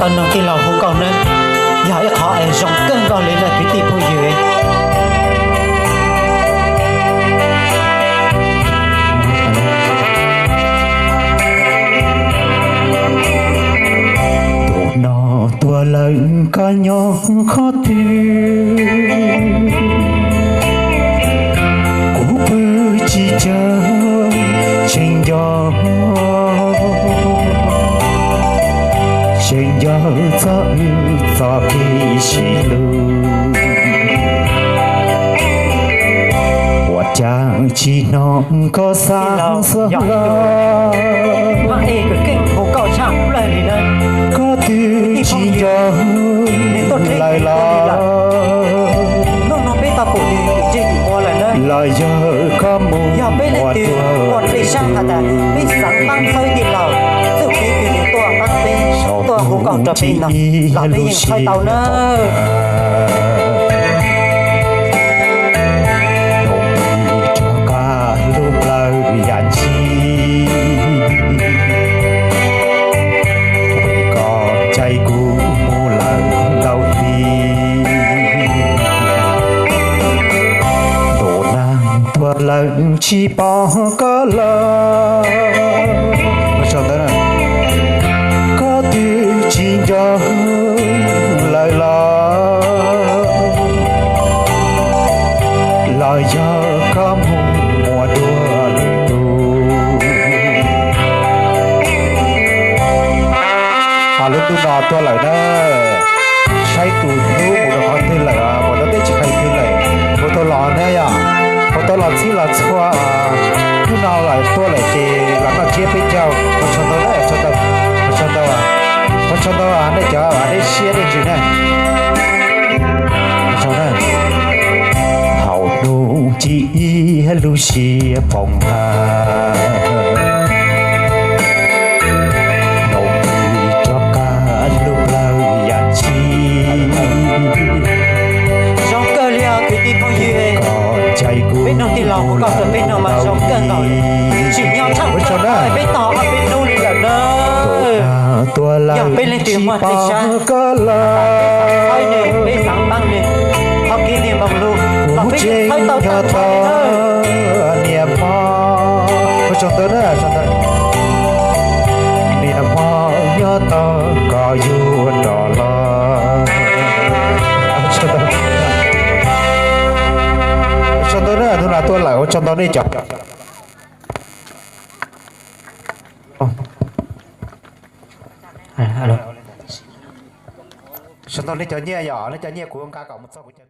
Tau noog tij laug hu nkauj nawb, yog ib qho es zoo kawg nkaus li na kwv tij phooj ywg. Tus no tuaj lawm koj nyob qhov twg, kuv pw tsis ncaws, tseem nco, tseem nco txog wb txoj kev sib hlub. Ua cas tsis hnov koj xa xov los, koj twb tsis nco lawm los, los yog koj mus ua dua lwm tus. Saum tus tsis ib lub siab, nug rov qab lub plawv yam ntsig, koj caij kuv mus lawm ntau hli. Ntuj nag tuaj lawm tsis pom koj lawm, koj twb tsis nco lawm los, los yog koj mus ua dua lwm tus. Lub ntuj no tuaj lawm na, saib tus hlub mus rau qhov twg lawm, mus rau teb chaws twg lawm, puas tau los na yom, puas tau los txhij los txhua. Hnub no lawm tuaj lawm ces los noj tsiab peb caug, ua tsaug ntau, ua tsaug ntau, ua tsaug ntau nej cov nej siab nej ntsws na. Thaum hnub ntsib ib lub siab poob hawv, nug rov qab lub plawv yam ntsig. Zoo kawg li os kwv tij phooj ywg, peb noog tij laug hu nkauj rau peb noog mas zoo kawg nkaus li. Tsim nyog tshaj plaws peb tog ob peb hnub li lawm na. Yog peb leej twg muaj tej sab, peb xav txhawb nws, peb xav pab nws, qhov kev niag npoo lug los peb yeej txhawb tau tag nrho li na. Niam hmoob, ua tsaug ntau na, niam hmoob nyob tau koj yuav rov los. Ua tsaug ntau na, hnub no tuaj lawm ua tsaug ntau nej cov. Ua tsaug ntau nej cov nyiaj yom, nej cov nyiaj kuv nqa kom mus txog kuv cov